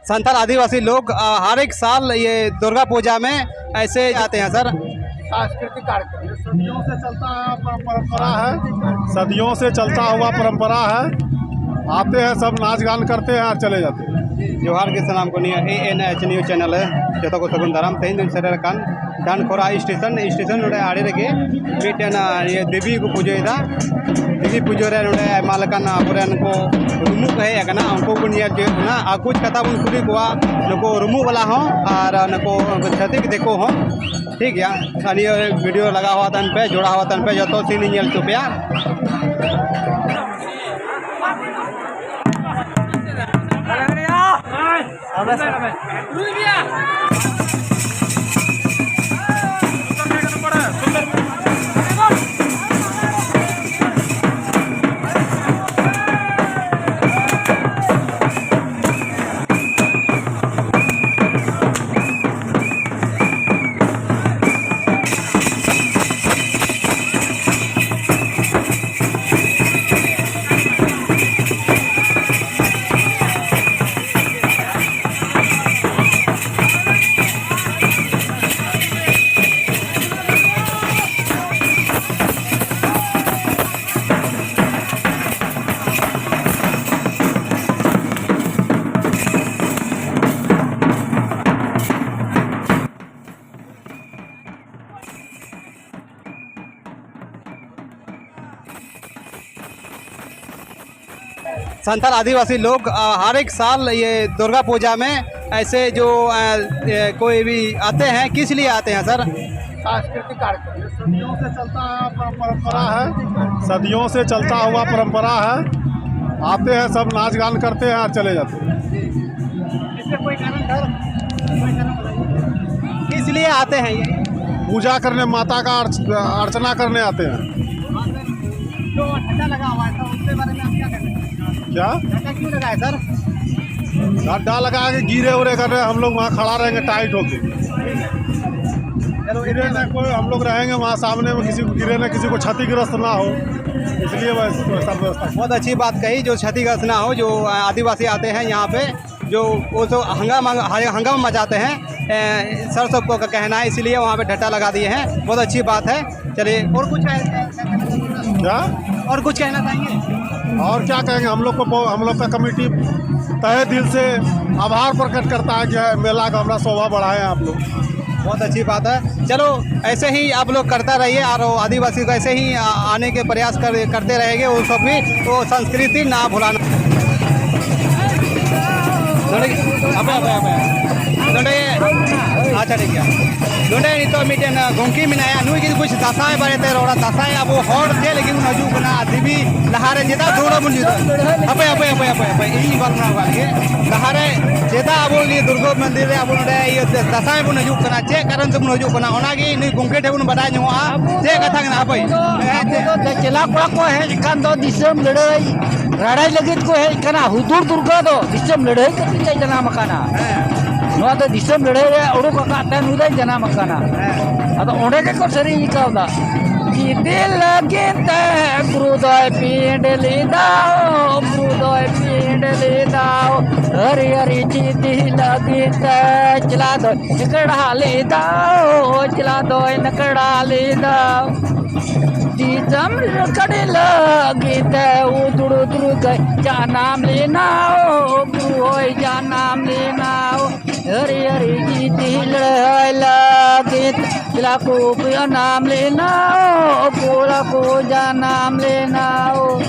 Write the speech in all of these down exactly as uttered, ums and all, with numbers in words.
संथाल आदिवासी लोग, अ, हर एक साल ये दुर्गा पूजा में ऐसे आते हैं सर। सांस्कृतिक कार्यक्रम, ये सदियों से चलता हुआ पर-, परंपरा है। सदियों से चलता हुआ परंपरा है। आते हैं, सब नाच गान करते हैं और चले जाते हैं। जोहार के सलाम को निया, A N H news channel है, जतो को सगुन दाराम। तेहिन दिन सेटर कान ᱰᱟᱱᱰᱠᱷᱚᱨᱟ ᱥᱴᱮᱥᱚᱱ, ᱥᱴᱮᱥᱚᱱ ᱱᱚᱰᱮ ᱟᱲᱮ ᱨᱮᱜᱮ ᱢᱤᱫᱴᱮᱱ, ᱟ, ᱤᱭᱟᱹ ᱫᱮᱵᱤ ᱠᱚ ᱯᱩᱡᱟᱹᱭᱮᱫᱟ᱾ ᱫᱮᱵᱤ ᱯᱩᱡᱟᱹ ᱨᱮ ᱱᱚᱰᱮ ᱟᱭᱢᱟ ᱞᱮᱠᱟᱱ ᱟᱵᱚᱨᱮᱱ ᱠᱚ ᱨᱩᱢᱩᱜ ᱠᱚ ᱦᱮᱡ ᱟᱠᱟᱱᱟ, ᱩᱱᱠᱩ ᱠᱚ ᱧᱮᱞ ᱦᱚᱪᱚᱭᱮᱫ ᱵᱚᱱᱟ᱾ ᱟᱨ ᱠᱩᱪ ᱠᱟᱛᱷᱟ ᱵᱚᱱ ᱠᱩᱞᱤ ᱠᱚᱣᱟ ᱱᱩᱠᱩ ᱨᱩᱢᱩᱜ ᱵᱟᱞᱟ ᱦᱚᱸ ᱟᱨ ᱱᱩᱠᱩ ᱪᱷᱟᱹᱛᱤᱠ ᱫᱤᱠᱩ ᱦᱚᱸ᱾ ᱴᱷᱤᱠ ᱜᱮᱭᱟ, ᱟᱨ ᱱᱤᱭᱟᱹ ᱵᱷᱤᱰᱤᱭᱳ ᱞᱟᱜᱟᱣ ᱦᱟᱛᱟᱲ ᱯᱮ, ᱡᱚᱲᱟᱣ ᱦᱟᱛᱟᱲ ᱯᱮ, ᱡᱚᱛᱚ ᱥᱤᱱ ᱤᱧ ᱧᱮᱞ ᱦᱚᱪᱚ ᱯᱮᱭᱟ᱾ संथाल आदिवासी लोग, अ, हर एक साल ये दुर्गा पूजा में ऐसे जो, अ, ये कोई भी आते हैं, किस लिए आते हैं सर? सांस्कृतिक कार्यक्रम, ये सदियों से चलता हुआ पर-, परंपरा है। सदियों से चलता हुआ परंपरा है। आते हैं, सब नाच गान करते हैं और चले जाते हैं। इससे कोई कारण सर? कोई कारण बताइए। किस लिए आते हैं ये? पूजा करने, माता का अर्च-, अर्चना करने आते हैं। जो झंडा लगा हुआ है सर, उसके बारे में आप क्या कहते हैं? क्या? झंडा क्यों लगा है सर? झंडा लगा के गिरे उरे कर रहे हैं, हम लोग वहाँ खड़ा रहेंगे टाइट होके। चलो, गिरे ना कोई, हम लोग रहेंगे वहाँ सामने में, किसी को गिरे ना, किसी को क्षतिग्रस्त ना हो, इसलिए बस सब व्यवस्था। बहुत अच्छी बात कही, जो क्षतिग्रस्त ना हो, जो आदिवासी आते हैं यहाँ पे। जो वो तो हंगामा, हंगामा मचाते हैं। ए, सर सबको का कहना है, इसीलिए वहाँ पे डंडा लगा दिए हैं। बहुत अच्छी बात है। चलिए, और कुछ कह- क्या? और कुछ कहना चाहेंगे? और क्या कहेंगे, हम लोग को बहु- हम लोग का कमेटी तहे दिल से आभार प्रकट करता है कि मेला का हमारा शोभा बढ़ाए आप लोग। बहुत अच्छी बात है। चलो, ऐसे ही आप लोग करता रहिए और आदिवासी को ऐसे ही आ- आने के प्रयास कर, करते रहेंगे। वो सब भी, वो संस्कृति ना भुलाना। ᱱᱚᱰᱮ ᱟᱯᱮ ᱟᱯᱮ ᱟᱯᱮ ᱱᱚᱰᱮ ᱟᱪᱪᱷᱟ, ᱴᱷᱤᱠ ᱜᱮᱭᱟ᱾ ᱱᱚᱰᱮ ᱱᱤᱛᱚᱜ ᱢᱤᱫᱴᱮᱱ ᱜᱚᱢᱠᱮ ᱢᱮᱱᱟᱭᱟ, ᱱᱩᱭ ᱡᱩᱫᱤ ᱠᱩᱪ ᱫᱟᱸᱥᱟᱭ ᱵᱟᱨᱮᱛᱮ ᱨᱚᱲᱟ, ᱫᱟᱸᱥᱟᱭ ᱟᱵᱚ ᱦᱚᱲ ᱪᱮᱫ ᱞᱟᱹᱜᱤᱫ ᱵᱚᱱ ᱦᱤᱡᱩᱜ ᱠᱟᱱᱟ, ᱫᱮᱵᱤ ᱞᱟᱦᱟᱨᱮ ᱪᱮᱫᱟᱜ ᱫᱩᱨᱜᱟᱹ ᱵᱚᱱ ᱦᱤᱡᱩᱜᱼᱟ? ᱦᱟᱯᱮ ᱦᱟᱯᱮ ᱦᱟᱯᱮ ᱦᱟᱯᱮ ᱦᱟᱯᱮ ᱤᱧ ᱜᱟᱞᱢᱟᱨᱟᱣ ᱠᱟᱜ ᱜᱮ᱾ ᱞᱟᱦᱟᱨᱮ ᱪᱮᱫᱟᱜ ᱟᱵᱚ ᱱᱤᱭᱟᱹ ᱫᱩᱨᱜᱟᱹ ᱢᱚᱱᱫᱤᱨ ᱨᱮ ᱟᱵᱚ ᱱᱚᱰᱮ ᱤᱭᱟᱹ ᱫᱟᱸᱥᱟᱭ ᱵᱚᱱ ᱦᱤᱡᱩᱜ ᱠᱟᱱᱟ, ᱪᱮᱫ ᱠᱟᱨᱚᱱ ᱛᱮᱵᱚᱱ ᱦᱤᱡᱩᱜ ᱠᱟᱱᱟ, ᱚᱱᱟᱜᱮ ᱱᱩᱭ ᱜᱚᱢᱠᱮ ᱴᱷᱮᱱ ᱵᱚᱱ ᱵᱟᱰᱟᱭ ᱧᱚᱜᱚᱜᱼᱟ᱾ ᱪᱮᱫ ᱠᱟᱛᱷᱟ ᱠᱟᱱᱟ? ᱦᱟᱯᱮ᱾ ᱟᱵᱚ ᱫᱚ ᱪᱮᱞᱟ ᱠᱚᱲᱟ ᱠᱚ ᱦᱮᱡ ᱟᱠᱟᱱ ᱫᱚ ᱫᱤᱥᱚᱢ ᱞᱟᱹᱲᱦᱟᱹᱭ ᱞᱟᱹᱲᱦᱟᱹᱭ ᱞᱟᱹᱜᱤᱫ ᱠᱚ ᱦᱮᱡ ᱟᱠᱟᱱᱟ᱾ ᱦᱩᱫᱩᱲ ᱫᱩᱨᱜᱟ ᱫᱚ ᱫᱤᱥᱚᱢ ᱞᱟᱹᱲᱦᱟᱹᱭ ᱠᱷᱟᱹᱛᱤᱨ ᱛᱮ ᱡᱟᱱᱟᱢ ᱟᱠᱟᱱᱟ᱾ ᱱᱚᱣᱟ ᱫᱚ ᱫᱤᱥᱚᱢ ᱞᱟᱹᱲᱦᱟᱹᱭ ᱨᱮ ᱩᱰᱩᱠ ᱟᱠᱟᱫ ᱛᱮ ᱱᱩᱭ ᱫᱚᱭ ᱡᱟᱱᱟᱢ ᱟᱠᱟᱱᱟ᱾ ᱟᱫᱚ ᱚᱸᱰᱮ ᱜᱮᱠᱚ ᱥᱮᱨᱮᱧ ᱟᱠᱟᱣᱫᱟ, ᱡᱤᱫᱤ ᱞᱟᱹᱜᱤᱫ ᱛᱮ ᱜᱩᱨᱩ ᱫᱚᱭ ᱯᱤᱸᱰ ᱞᱮᱫᱟ, ᱜᱩᱨᱩ ᱫᱚᱭ ᱯᱤᱸᱰ ᱞᱮᱫᱟ, ᱦᱟᱹᱨᱤ ᱦᱟᱹᱨᱤ ᱡᱤᱫᱤ ᱞᱟᱹᱜᱤᱫ ᱛᱮ ᱪᱮᱞᱟ ᱫᱚᱭ ᱠᱟᱲᱟ ᱞᱮᱫᱟ, ᱪᱮᱞᱟ ᱫᱚᱭ ᱠᱟᱲᱟ ᱞᱮᱫᱟ᱾ ᱫᱤᱥᱚᱢ ᱨᱟᱠᱟᱲ ᱞᱟᱹᱜᱤᱫ ᱛᱮ ᱩᱫᱩᱲ ᱩᱫᱩᱲ ᱜᱟᱹᱭ ᱡᱟᱱᱟᱢ ᱞᱮᱱᱟ, ᱳ ᱜᱩᱨᱩ ᱦᱚᱭ ᱡᱟᱱᱟᱢ ᱞᱮᱱᱟ, ᱳ ᱦᱟᱹᱨᱤ ᱦᱟᱹᱨᱤ ᱡᱤᱛᱤ ᱞᱟᱹᱲᱦᱟᱹᱭ ᱞᱟᱹᱜᱤᱫ ᱪᱮᱞᱟ ᱠᱚ ᱡᱟᱱᱟᱢ ᱞᱮᱱᱟ, ᱳ ᱠᱚᱲᱟ ᱠᱚ ᱡᱟᱱᱟᱢ ᱞᱮᱱᱟ, ᱳ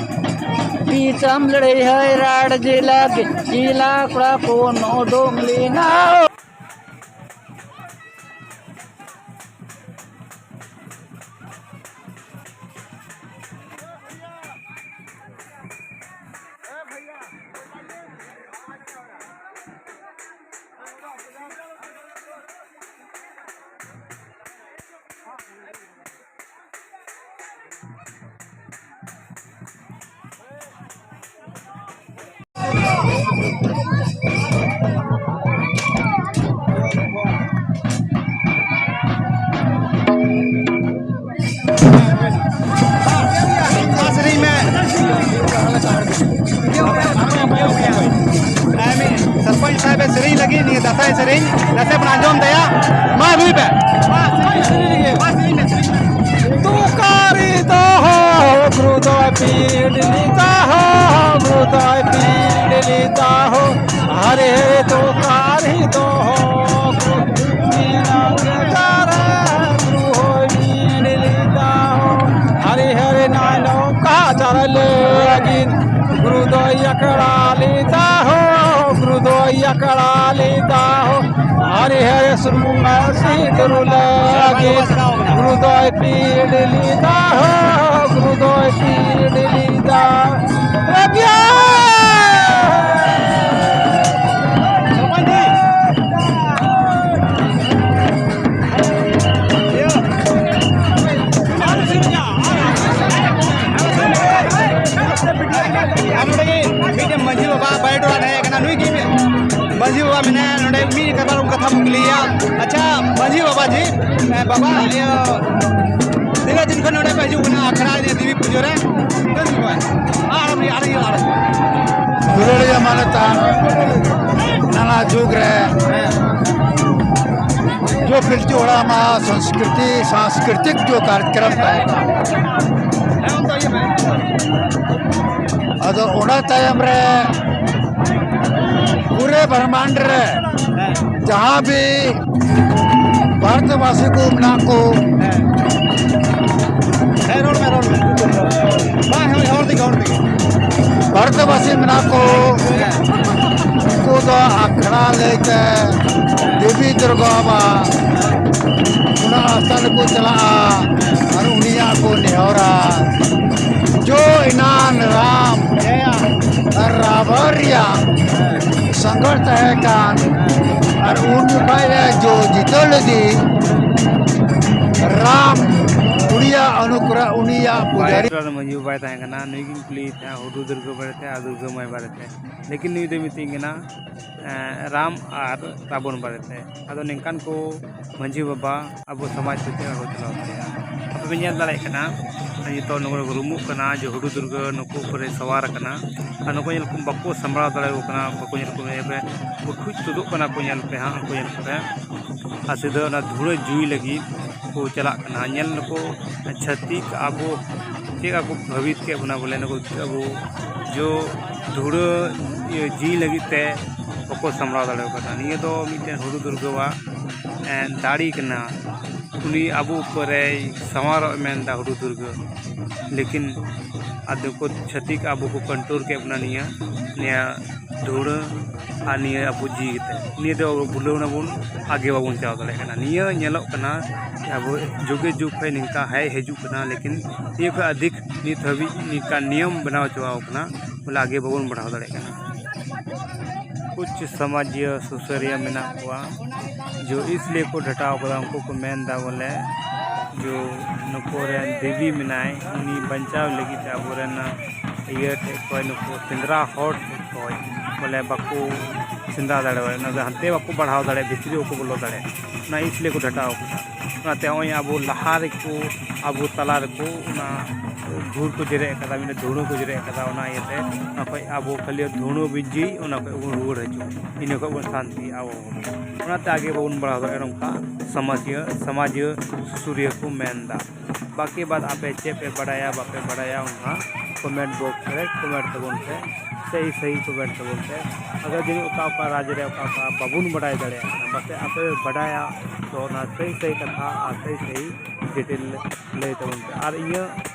ᱫᱤᱥᱚᱢ ᱞᱟᱹᱲᱦᱟᱹᱭ ᱨᱟᱲ ᱡᱮ ᱞᱟᱹᱜᱤᱫ ᱪᱮᱞᱟ ᱠᱚᱲᱟ ᱠᱚ ᱱᱚᱰᱚᱢ ᱞᱮᱱᱟ, ᱳ ᱥᱮᱨᱮᱧ ᱞᱟᱹᱜᱤᱫ ᱱᱤᱭᱟᱹ ᱫᱟᱸᱥᱟᱭ ᱥᱮᱨᱮᱧ ᱱᱟᱥᱮ ᱵᱚᱱ ᱟᱸᱡᱚᱢ ᱛᱟᱭᱟ᱾ ᱢᱟ ᱨᱩᱭ ᱯᱮ᱾ ᱢᱟ ᱥᱮᱨᱮᱧ ᱢᱮ, ᱥᱮᱨᱮᱧ ᱢᱮ᱾ ᱢᱟ ᱥᱮᱨᱮᱧ ᱢᱮ, ᱥᱮᱨᱮᱧ ᱢᱮ᱾ ᱛᱩᱠᱟᱨᱤ ᱫᱚᱦᱚ ᱜᱨᱩᱫᱚᱭ ᱯᱤᱲ ᱞᱤᱫᱟ ᱦᱚ, ᱜᱨᱩᱫᱚᱭ ᱯᱤᱲ ᱞᱤᱫᱟ ᱦᱚ᱾ ᱦᱟᱨᱮ ᱦᱟᱨᱮ ᱛᱩᱠᱟᱨᱤ ᱫᱚᱦᱚ ᱜᱨᱩᱫᱚᱭ ᱯᱤᱲ ᱞᱤᱫᱟ ᱦᱚ᱾ ᱦᱟᱨᱮ ᱦᱟᱨᱮ ᱱᱟᱭ ᱱᱚᱝᱠᱟ ᱪᱟᱨ ᱞᱟᱹᱜᱤᱫ ᱜᱨᱩᱫᱚᱭ ᱟᱠᱷᱲᱟ ᱞᱤᱫᱟ ᱦᱚ, ᱜᱨᱩᱫᱚᱭ ᱟᱠᱷᱲᱟ ᱞᱤᱫᱟ ᱦᱚ᱾ ᱦᱟᱨᱮ ᱦᱟᱨᱮ ᱥᱩᱨᱢᱟ ᱥᱤᱫᱩᱨ ᱞᱟᱹᱜᱤᱫ ᱜᱨᱩᱫᱚᱭ ᱯᱤᱲ ᱞᱤᱫᱟ ᱦᱚ, ᱜᱨᱩᱫᱚᱭ ᱯᱤᱲ ᱞᱤᱫᱟ᱾ ᱨᱟᱵᱤᱭᱟ! ᱟᱨ ᱱᱚᱰᱮ ᱜᱮ ᱢᱤᱫᱴᱮᱱ ᱢᱟᱹᱡᱷᱤ ᱵᱟᱵᱟ ᱵᱟᱭ ᱴᱚᱞᱟ ᱦᱮᱡ ᱟᱠᱟᱱᱟ, ᱱᱩᱭ ᱜᱮ ᱢᱟᱹᱡᱷᱤ ᱵᱟᱵᱟ ᱢᱮᱱᱟᱭᱟ ᱱᱚᱰᱮ, ᱢᱤᱫ ᱠᱟᱛᱷᱟ ᱵᱟᱨ ᱠᱟᱛᱷᱟ ᱵᱚᱱ ᱠᱩᱞᱤᱭᱮᱭᱟ᱾ ᱟᱪᱪᱷᱟ ᱢᱟᱹᱡᱷᱤ ᱵᱟᱵᱟ ᱡᱤ, ᱮ, ᱵᱟᱵᱟ, ᱤᱭᱟᱹ, ᱛᱤᱱᱟᱹᱜ ᱫᱤᱱ ᱠᱷᱚᱱ ᱱᱚᱰᱮ ᱯᱮ ᱦᱤᱡᱩᱜ ᱠᱟᱱᱟ ᱟᱠᱷᱲᱟ ᱨᱮ ᱫᱮᱵᱤ ᱯᱩᱡᱟᱹ ᱨᱮ? ᱛᱤᱱᱟᱹᱜ ᱫᱤᱱ ᱠᱷᱚᱱ? ᱟᱨ ᱢᱤᱫ, ᱟᱨ ᱢᱤᱫ, ᱟᱨ ᱢᱤᱫ᱾ ᱫᱩᱞᱟᱹᱲᱤᱭᱟᱹ ᱢᱟᱱᱚᱛᱟᱱ ᱱᱟᱱᱟ ᱡᱩᱜᱽ ᱨᱮ ᱦᱮᱸ᱾ ᱡᱚ ᱯᱤᱞᱪᱩ ᱦᱟᱲᱟᱢᱟᱜ ᱥᱚᱝᱥᱠᱨᱤᱛᱤ ᱥᱟᱝᱥᱠᱨᱤᱛᱤᱠ ᱡᱚ ᱠᱟᱨᱡᱚᱠᱨᱚᱢ ᱛᱟᱦᱮᱸ ᱠᱟᱱᱟ᱾ ᱦᱮᱸ, ᱚᱱᱛᱮ ᱤᱭᱟᱹ ᱢᱮ᱾ ᱟᱫᱚ ᱚᱱᱟ ᱛᱟᱭᱚᱢ ᱨᱮ ᱯᱩᱨᱟᱹ ᱵᱨᱚᱦᱢᱟᱱᱰ ᱨᱮ ᱦᱮᱸ᱾ ᱡᱟᱦᱟᱸ ᱵᱤ ᱵᱷᱟᱨᱚᱛᱵᱟᱥᱤ ᱠᱚ ᱢᱮᱱᱟᱜ ᱠᱚ, ᱦᱮᱸ᱾ ᱦᱮᱸ, ᱨᱚᱲ ᱢᱮ, ᱨᱚᱲ ᱢᱮ᱾ ᱵᱟᱝ, ᱦᱳᱭ, ᱦᱚᱲ ᱛᱮᱜᱮ, ᱦᱚᱲ ᱛᱮᱜᱮ᱾ ᱵᱷᱟᱨᱚᱛᱵᱟᱥᱤ ᱢᱮᱱᱟᱜ ᱠᱚ, ᱦᱮᱸ᱾ ᱩᱱᱠᱩ ᱫᱚ ᱟᱠᱷᱲᱟ ᱞᱟᱹᱭᱛᱮ ᱫᱮᱵᱤ ᱫᱩᱨᱜᱟ ᱵᱟᱵᱟ ᱚᱱᱟ ᱟᱥᱛᱷᱟᱱ ᱨᱮᱠᱚ ᱪᱟᱞᱟᱜᱼᱟ ᱟᱨ ᱩᱱᱤᱭᱟᱜ ᱠᱚ ᱱᱮᱦᱚᱨᱟ᱾ ᱡᱚ ᱮᱱᱟᱱ ᱨᱟᱢ ᱦᱮᱸ᱾ ᱟᱨ ᱨᱟᱵᱚᱬ ᱨᱮᱭᱟᱜ ᱥᱟᱸᱜᱷᱟᱨ ᱛᱟᱦᱮᱸ ᱠᱟᱱ, ᱟᱨ ᱩᱱ ᱡᱚᱠᱷᱟᱡ ᱮ ᱡᱚ ᱡᱤᱛᱟᱹᱣ ᱞᱟᱹᱜᱤᱫ ᱨᱟᱢ ᱩᱱᱤᱭᱟᱜ ᱚᱱᱩᱜᱨᱚᱦᱚ, ᱩᱱᱤᱭᱟᱜ ᱯᱩᱡᱟᱨᱤ᱾ ᱵᱟᱭᱮᱴ ᱨᱮ ᱢᱟᱹᱡᱷᱤ ᱵᱟᱵᱟᱭ ᱛᱟᱦᱮᱸ ᱠᱟᱱᱟ, ᱱᱩᱭ ᱜᱤᱧ ᱠᱩᱞᱤᱭᱮ ᱛᱟᱦᱮᱸᱫ ᱦᱩᱰᱩ ᱫᱩᱨᱜᱟᱹ ᱵᱟᱨᱮᱛᱮ ᱟᱨ ᱫᱩᱨᱜᱟᱹ ᱢᱟᱹᱭ ᱵᱟᱨᱮᱛᱮ, ᱞᱮᱠᱤᱱ ᱱᱩᱭ ᱫᱚᱭ ᱢᱤᱛᱟᱹᱧ ᱠᱟᱱᱟ ᱮᱸ, ᱨᱟᱢ ᱟᱨ ᱨᱟᱵᱚᱱ ᱵᱟᱨᱮᱛᱮ᱾ ᱟᱫᱚ ᱱᱤᱝᱠᱟᱱ ᱠᱚ ᱢᱟᱹᱡᱷᱤ ᱵᱟᱵᱟ ᱟᱵᱚ ᱥᱚᱢᱟᱡᱽ ᱠᱚ ᱪᱮᱫ ᱞᱮᱠᱟ ᱠᱚ ᱪᱟᱞᱟᱣ ᱫᱟᱲᱮᱭᱟᱜᱼᱟ? ᱟᱯᱮ ᱯᱮ ᱧᱮᱞ ᱫᱟᱲᱮᱭᱟᱜ ᱠᱟᱱᱟ ᱱᱤᱛᱚᱜ ᱱᱚᱜᱼᱚᱭ ᱨᱩᱢᱩᱜ ᱠᱟᱱᱟ ᱡᱮ ᱦᱩᱲᱩ ᱫᱩᱨᱜᱟᱹ ᱱᱩᱠᱩ ᱠᱚᱨᱮ ᱥᱟᱶᱟᱨ ᱟᱠᱟᱱᱟ᱾ ᱟᱨ ᱱᱩᱠᱩ ᱧᱮᱞ ᱠᱚ ᱵᱟᱠᱚ ᱥᱟᱢᱵᱲᱟᱣ ᱫᱟᱲᱮᱭᱟᱠᱚ ᱠᱟᱱᱟ, ᱵᱟᱠᱚ ᱧᱮᱞ ᱠᱚ, ᱧᱮᱞ ᱯᱮ, ᱠᱚ ᱴᱷᱩᱡ ᱛᱩᱫᱩᱜ ᱠᱟᱱᱟ ᱠᱚ, ᱧᱮᱞ ᱯᱮ ᱦᱟᱸᱜ, ᱩᱱᱠᱩ ᱧᱮᱞ ᱠᱚᱯᱮ᱾ ᱟᱨ ᱥᱤᱫᱷᱟᱹ ᱚᱱᱟ ᱫᱷᱩᱲᱟᱹ ᱡᱩᱭ ᱞᱟᱹᱜᱤᱫ ᱠᱚ ᱪᱟᱞᱟᱜ ᱠᱟᱱᱟ᱾ ᱧᱮᱞ ᱱᱩᱠᱩ ᱪᱷᱟᱹᱛᱤᱠ ᱟᱵᱚ ᱪᱮᱫ ᱞᱮᱠᱟ ᱠᱚ ᱵᱷᱟᱵᱤᱛ ᱠᱮᱫ ᱵᱚᱱᱟ, ᱵᱚᱞᱮ ᱱᱩᱠᱩ ᱟᱵᱚ ᱡᱚ ᱫᱷᱩᱲᱟᱹ ᱤᱭᱟᱹ ᱡᱤ ᱞᱟᱹᱜᱤᱫ ᱛᱮ ᱵᱟᱠᱚ ᱥᱟᱢᱵᱲᱟᱣ ᱫᱟᱲᱮᱭᱟᱜ ᱠᱟᱱᱟ᱾ ᱱᱤᱭᱟᱹ ᱫᱚ ᱢᱤᱫᱴᱮᱱ ᱦᱩᱲᱩ ᱫᱩᱨᱜᱟᱹᱣᱟᱜ, ᱮᱸ, ᱫᱟᱲᱮ ᱠᱟᱱᱟ᱾ ᱩᱱᱤ ᱟᱵᱚ ᱩᱯᱚᱨᱮᱭ ᱥᱟᱶᱟᱨᱚᱜ ᱮ ᱢᱮᱱᱫᱟ ᱦᱩᱲᱩ ᱫᱩᱨᱜᱟᱹ, ᱞᱮᱠᱤᱱ ᱟᱫᱚ ᱠᱚ ᱪᱷᱟᱹᱛᱤᱠ ᱟᱵᱚ ᱠᱚ ᱠᱚᱱᱴᱨᱳᱞ ᱠᱮᱫ ᱵᱚᱱᱟ ᱱᱤᱭᱟᱹ, ᱱᱤᱭᱟᱹ ᱫᱷᱩᱲᱟᱹ ᱟᱨ ᱱᱤᱭᱟᱹ ᱟᱵᱚ ᱡᱤᱣᱤ ᱠᱟᱛᱮ᱾ ᱱᱤᱭᱟᱹ ᱫᱚ ᱵᱷᱩᱞᱟᱹᱣ ᱱᱟᱵᱚᱱ, ᱟᱜᱮ ᱵᱟᱵᱚᱱ ᱪᱟᱞᱟᱣ ᱫᱟᱲᱮᱭᱟᱜ ᱠᱟᱱᱟ᱾ ᱱᱤᱭᱟᱹ ᱧᱮᱞᱚᱜ ᱠᱟᱱᱟ ᱡᱮ ᱟᱵᱚ ᱡᱩᱜᱮ ᱡᱩᱜᱽ ᱠᱷᱚᱱ ᱱᱤᱝᱠᱟ ᱦᱮᱡ ᱦᱤᱡᱩᱜ ᱠᱟᱱᱟ, ᱞᱮᱠᱤᱱ ᱱᱤᱭᱟᱹ ᱠᱷᱚᱱ ᱟᱫᱷᱤᱠ ᱱᱤᱛ ᱦᱟᱹᱵᱤᱡ ᱱᱤᱝᱠᱟ ᱱᱤᱭᱚᱢ ᱵᱮᱱᱟᱣ ᱦᱚᱪᱚ ᱠᱟᱱᱟ, ᱵᱚᱞᱮ ᱟᱜᱮ ᱵᱟᱵᱚᱱ ᱵᱟᱲᱦᱟᱣ ᱫᱟᱲᱮᱭᱟᱜ ᱠᱟᱱᱟ᱾ ᱠᱩᱪ ᱥᱚᱢᱟᱡᱤᱭᱟᱹ ᱥᱩᱥᱟᱹᱨᱤᱭᱟᱹ ᱢᱮᱱᱟᱜ ᱠᱚᱣᱟ, ᱡᱚ ᱤᱥᱞᱤᱭᱮ ᱠᱚ ᱰᱷᱟᱴᱟᱣ ᱠᱟᱫᱟ, ᱩᱱᱠᱩ ᱠᱚ ᱢᱮᱱᱫᱟ ᱵᱚᱞᱮ ᱡᱚ ᱱᱩᱠᱩ ᱨᱮᱱ ᱫᱮᱵᱤ ᱢᱮᱱᱟᱭ, ᱩᱱᱤ ᱵᱟᱧᱪᱟᱣ ᱞᱟᱹᱜᱤᱫ ᱛᱮ ᱟᱵᱚᱨᱮᱱ ᱤᱭᱟᱹ ᱴᱷᱮᱡ ᱠᱷᱚᱡ, ᱱᱩᱠᱩ ᱥᱮᱸᱫᱽᱨᱟ ᱦᱚᱲ ᱴᱷᱮᱡ ᱠᱷᱚᱡ ᱵᱚᱞᱮ ᱵᱟᱠᱚ ᱥᱮᱸᱫᱽᱨᱟ ᱫᱟᱲᱮᱣᱟᱭᱟ, ᱚᱱᱟ ᱫᱚ ᱦᱟᱱᱛᱮ ᱵᱟᱠᱚ ᱵᱟᱲᱦᱟᱣ ᱫᱟᱲᱮᱭᱟᱜᱼᱟ, ᱵᱷᱤᱛᱨᱤ ᱵᱟᱠᱚ ᱵᱚᱞᱚ ᱫᱟᱲᱮᱭᱟᱜᱼᱟ, ᱚᱱᱟ ᱤᱥᱞᱤᱭᱮ ᱠᱚ ᱰᱷᱟᱴᱟᱣ ᱠᱟᱫᱟ᱾ ᱚᱱᱟᱛᱮ ᱱᱚᱜᱼᱚᱭ ᱟᱵᱚ ᱞᱟᱦᱟ ᱨᱮᱠᱚ, ᱟᱵᱚ ᱛᱟᱞᱟ ᱨᱮᱠᱚ ᱚᱱᱟ ᱫᱷᱩᱲ ᱠᱚ ᱡᱮᱨᱮᱫ ᱠᱟᱫᱟ, ᱢᱤᱫᱴᱮᱱ ᱫᱷᱩᱲᱟᱹ ᱠᱚ ᱡᱮᱨᱮᱫ ᱠᱟᱫᱟ, ᱚᱱᱟ ᱤᱭᱟᱹᱛᱮ ᱚᱱᱟ ᱠᱷᱚᱡ ᱟᱵᱚ ᱠᱷᱟᱹᱞᱤ ᱫᱷᱩᱲᱟᱹ ᱵᱤᱡᱽᱡᱤ, ᱚᱱᱟ ᱠᱷᱚᱡ ᱵᱚᱱ ᱨᱩᱣᱟᱹᱲ ᱦᱤᱡᱩᱜᱼᱟ, ᱤᱱᱟᱹ ᱠᱷᱚᱡ ᱵᱚᱱ ᱥᱟᱱᱛᱤ ᱟᱵᱚ᱾ ᱚᱱᱟᱛᱮ ᱟᱜᱮ ᱵᱟᱵᱚᱱ ᱵᱟᱲᱦᱟᱣ ᱫᱟᱲᱮᱭᱟᱜᱼᱟ, ᱱᱚᱝᱠᱟ ᱥᱚᱢᱟᱡᱽᱤᱭᱟᱹ, ᱥᱚᱢᱟᱡᱽᱤᱭᱟᱹ ᱥᱩᱥᱩᱨᱤᱭᱟᱹ ᱠᱚ ᱢᱮᱱᱫᱟ᱾ ᱵᱟᱠᱤ ᱵᱟᱫ ᱟᱯᱮ ᱪᱮᱫ ᱯᱮ ᱵᱟᱲᱟᱭᱟ, ᱵᱟᱯᱮ ᱵᱟᱲᱟᱭᱟ, ᱚᱱᱟ ᱠᱚᱢᱮᱱᱴ ᱵᱚᱠᱥ ᱨᱮ ᱠᱚᱢᱮᱱᱴ ᱛᱟᱵᱚᱱ ᱯᱮ, ᱥᱟᱹᱦᱤ ᱥᱟᱹᱦᱤ ᱠᱚᱢᱮᱱᱴ ᱛᱟᱵᱚᱱ ᱯᱮ᱾ ᱟᱜᱟᱨ ᱡᱟᱹᱱᱤᱡ ᱚᱠᱟ ᱚᱠᱟ ᱨᱟᱡᱽ ᱨᱮ ᱚᱠᱟ ᱚᱠᱟ ᱵᱟᱵᱚᱱ ᱵᱟᱲᱟᱭ ᱫᱟᱲᱮᱭᱟᱜ ᱠᱟᱱᱟ, ᱯᱟᱥᱮᱡ ᱟᱯᱮ ᱯᱮ ᱵᱟᱰᱟᱭᱟ, ᱛᱚ ᱚᱱᱟ ᱥᱟᱹᱦᱤ ᱥᱟᱹᱦᱤ ᱠᱟᱛᱷᱟ ᱟᱨ ᱥᱟᱹᱦᱤ ᱥᱟᱹᱦᱤ ᱰᱤᱴᱮᱞ ᱞᱟᱹᱭ ᱛᱟᱵᱚᱱ ᱯᱮ᱾ ᱟᱨ ᱤᱧᱟᱹᱜ,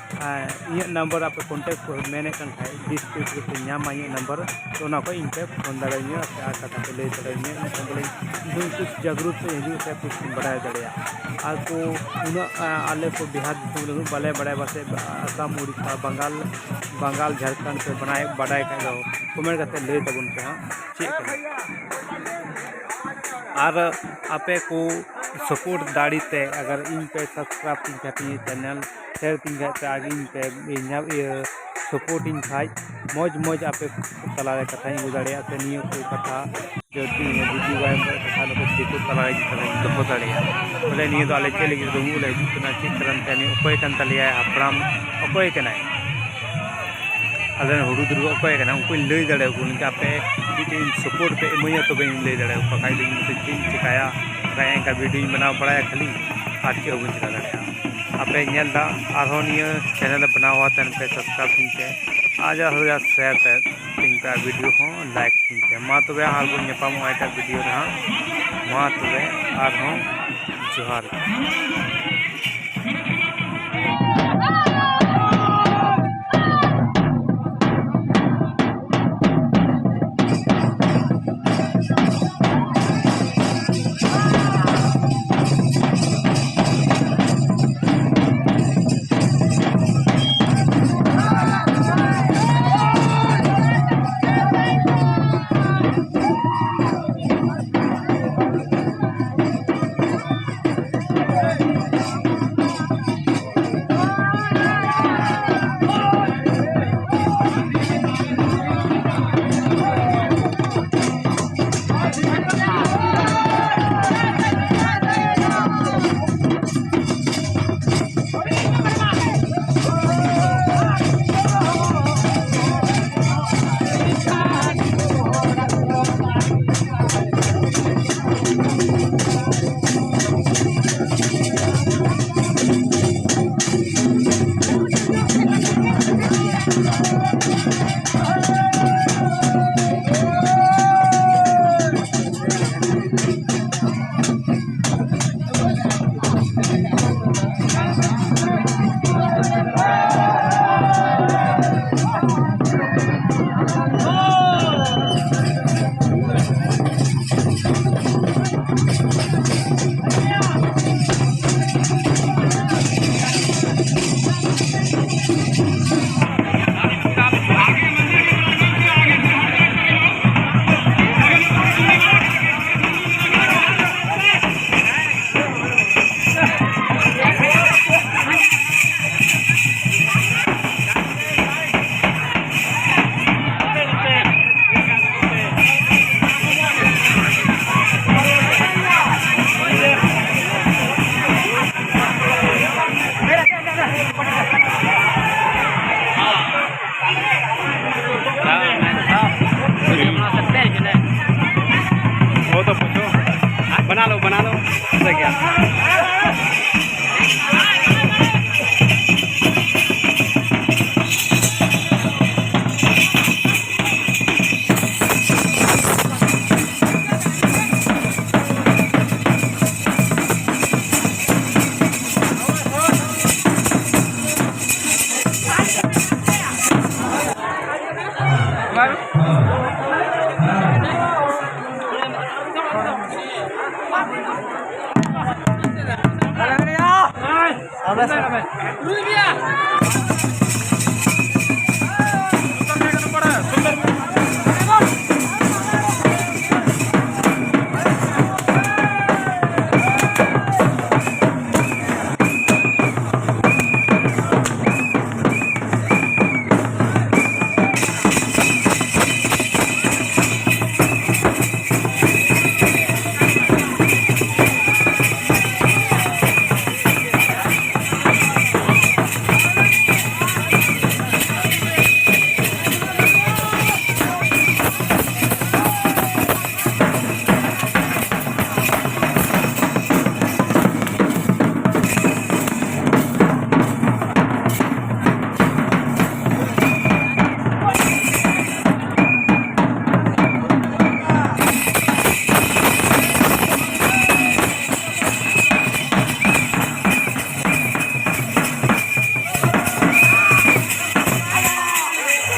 ᱮᱸ, ᱤᱧᱟᱹᱜ ᱱᱟᱢᱵᱟᱨ ᱟᱯᱮ ᱠᱚᱱᱴᱮᱠᱴ ᱠᱚ ᱢᱮᱱᱮᱫ ᱠᱟᱱ ᱠᱷᱟᱡ, ᱰᱤᱥᱠᱨᱤᱯᱥᱚᱱ ᱨᱮᱯᱮ ᱧᱟᱢᱟ ᱤᱧᱟᱹᱜ ᱱᱟᱢᱵᱟᱨ, ᱛᱚ ᱚᱱᱟ ᱠᱷᱚᱡ ᱤᱧ ᱯᱮ ᱯᱷᱳᱱ ᱫᱟᱲᱮᱭᱟᱹᱧᱟ ᱥᱮ ᱟᱨ ᱠᱟᱛᱷᱟ ᱯᱮ ᱞᱟᱹᱭ ᱫᱟᱲᱮᱭᱟᱹᱧᱟ᱾ ᱤᱧ ᱴᱷᱮᱱ ᱵᱚᱞᱮ ᱤᱧ ᱠᱩᱪ ᱡᱟᱜᱽᱨᱩᱛ ᱛᱮ ᱦᱤᱡᱩᱜ ᱥᱮ ᱠᱩᱪ ᱵᱟᱰᱟᱭ ᱫᱟᱲᱮᱭᱟᱜᱼᱟ᱾ ᱟᱨ ᱠᱚ ᱩᱱᱟᱹᱜ, ᱮᱸ, ᱟᱞᱮ ᱠᱚ ᱵᱤᱦᱟᱨ ᱫᱤᱥᱚᱢ ᱨᱮ ᱩᱱᱟᱹᱜ ᱵᱟᱞᱮ ᱵᱟᱲᱟᱭᱟ, ᱯᱟᱥᱮᱡ ᱟᱥᱟᱢ, ᱩᱲᱤᱥᱥᱟ, ᱵᱟᱝᱜᱟᱞ, ᱵᱟᱝᱜᱟᱞ, ᱡᱷᱟᱲᱠᱷᱚᱸᱰ ᱯᱮ ᱵᱟᱲᱟᱭ, ᱵᱟᱰᱟᱭ ᱠᱷᱟᱡ ᱫᱚ ᱠᱚᱢᱮᱱᱴ ᱠᱟᱛᱮ ᱞᱟᱹᱭ ᱛᱟᱵᱚᱱ ᱯᱮ ᱦᱟᱸᱜ ᱪᱮᱫ ᱠᱟᱱᱟ᱾ ᱟᱨ ᱟᱯᱮ ᱠᱚ ᱥᱟᱯᱳᱨᱴ ᱫᱟᱲᱮ ᱛᱮ ᱟᱜᱟᱨ ᱤᱧ ᱯᱮ ᱥᱟᱵᱥᱠᱨᱟᱭᱤᱵᱽ ᱛᱤᱧ ᱠᱷᱟᱡ ᱤᱧᱟᱹᱜ ᱪᱮᱱᱮᱞ, ᱥᱮᱭᱟᱨ ᱛᱤᱧ ᱠᱷᱟᱡ ᱯᱮ, ᱟᱨ ᱤᱧ ᱯᱮ ᱤᱧᱟᱹᱜ ᱤᱭᱟᱹ support ᱤᱧ ᱠᱷᱟᱡ, ᱢᱚᱡᱽ ᱢᱚᱡᱽ ᱟᱯᱮ ᱛᱟᱞᱟᱨᱮ ᱠᱟᱛᱷᱟᱧ ᱟᱹᱜᱩ ᱫᱟᱲᱮᱭᱟᱜᱼᱟ, ᱥᱮ ᱱᱤᱭᱟᱹ ᱠᱚ ᱠᱟᱛᱷᱟ ᱡᱩᱫᱤ ᱱᱤᱭᱟᱹ ᱵᱤᱴᱤ ᱵᱟᱭ ᱠᱟᱛᱷᱟ ᱱᱩᱠᱩ ᱫᱤᱠᱩ ᱛᱟᱞᱟᱨᱮ ᱠᱟᱛᱷᱟᱧ ᱫᱚᱦᱚ ᱫᱟᱲᱮᱭᱟᱜᱼᱟ᱾ ᱵᱚᱞᱮ ᱱᱤᱭᱟᱹ ᱫᱚ ᱟᱞᱮ ᱪᱮᱫ ᱞᱟᱹᱜᱤᱫ ᱨᱩᱢᱩᱜ ᱞᱮ ᱦᱤᱡᱩᱜ ᱠᱟᱱᱟ, ᱪᱮᱫ ᱠᱟᱨᱚᱱ ᱛᱮ ᱱᱩᱭ ᱚᱠᱚᱭ ᱠᱟᱱ ᱛᱟᱞᱮᱭᱟᱭ, ᱦᱟᱯᱲᱟᱢ ᱚᱠᱚᱭ ᱠᱟᱱᱟᱭ, ᱟᱞᱮ ᱨᱮᱱ ᱦᱩᱲᱩ ᱫᱩᱨᱜᱟᱹ ᱚᱠᱚᱭ ᱠᱟᱱᱟ, ᱩᱱᱠᱩᱧ ᱞᱟᱹᱭ ᱫᱟᱲᱮᱭᱟᱠᱚ᱾ ᱱᱤᱝᱠᱟ ᱟᱯᱮ ᱢᱤᱫᱴᱮᱱ support ᱯᱮ ᱤᱢᱟᱹᱧᱟ, ᱛᱚᱵᱮᱧ ᱞᱟᱹᱭ ᱫᱟᱲᱮᱭᱟᱠᱚᱣᱟ᱾ ᱵᱟᱠᱷᱟᱡ ᱫᱚ ᱤᱧ ᱫᱚ ᱪᱮᱫ ᱤᱧ ᱪᱮᱠᱟᱭᱟ? ᱵᱟᱠᱷᱟᱡ ᱮᱱᱠᱟ video ᱧ ᱵᱮᱱᱟᱣ ᱵᱟᱲᱟᱭᱟ ᱠᱷᱟᱹᱞᱤ, ᱟᱨ ᱪᱮᱫ ᱦᱚᱸ ᱵᱟᱹᱧ ᱪᱮᱠᱟ ᱫᱟᱲᱮᱭᱟᱜᱼᱟ᱾ ᱟᱯᱮ ᱧᱮᱞ ᱫᱟ, ᱟᱨᱦᱚᱸ ᱱᱤᱭᱟᱹ channel ᱮ ᱵᱮᱱᱟᱣᱟ, ᱛᱮᱱ ᱯᱮ subscribe ᱛᱤᱧ ᱯᱮ, ᱟᱨ ᱡᱟ ᱦᱩᱭᱟ share ᱛᱮ ᱛᱤᱧ ᱯᱮ, ᱟᱨ video ᱦᱚᱸ like ᱛᱤᱧ ᱯᱮ᱾ ᱢᱟ ᱛᱚᱵᱮ ᱟᱨᱵᱚᱱ ᱧᱟᱯᱟᱢᱚᱜᱼᱟ ᱮᱴᱟᱜ video ᱨᱮ ᱦᱟᱸᱜ᱾ ᱢᱟ ᱛᱚᱵᱮ ᱟᱨᱦᱚᱸ ᱡᱚᱦᱟᱨ ᱜᱮ᱾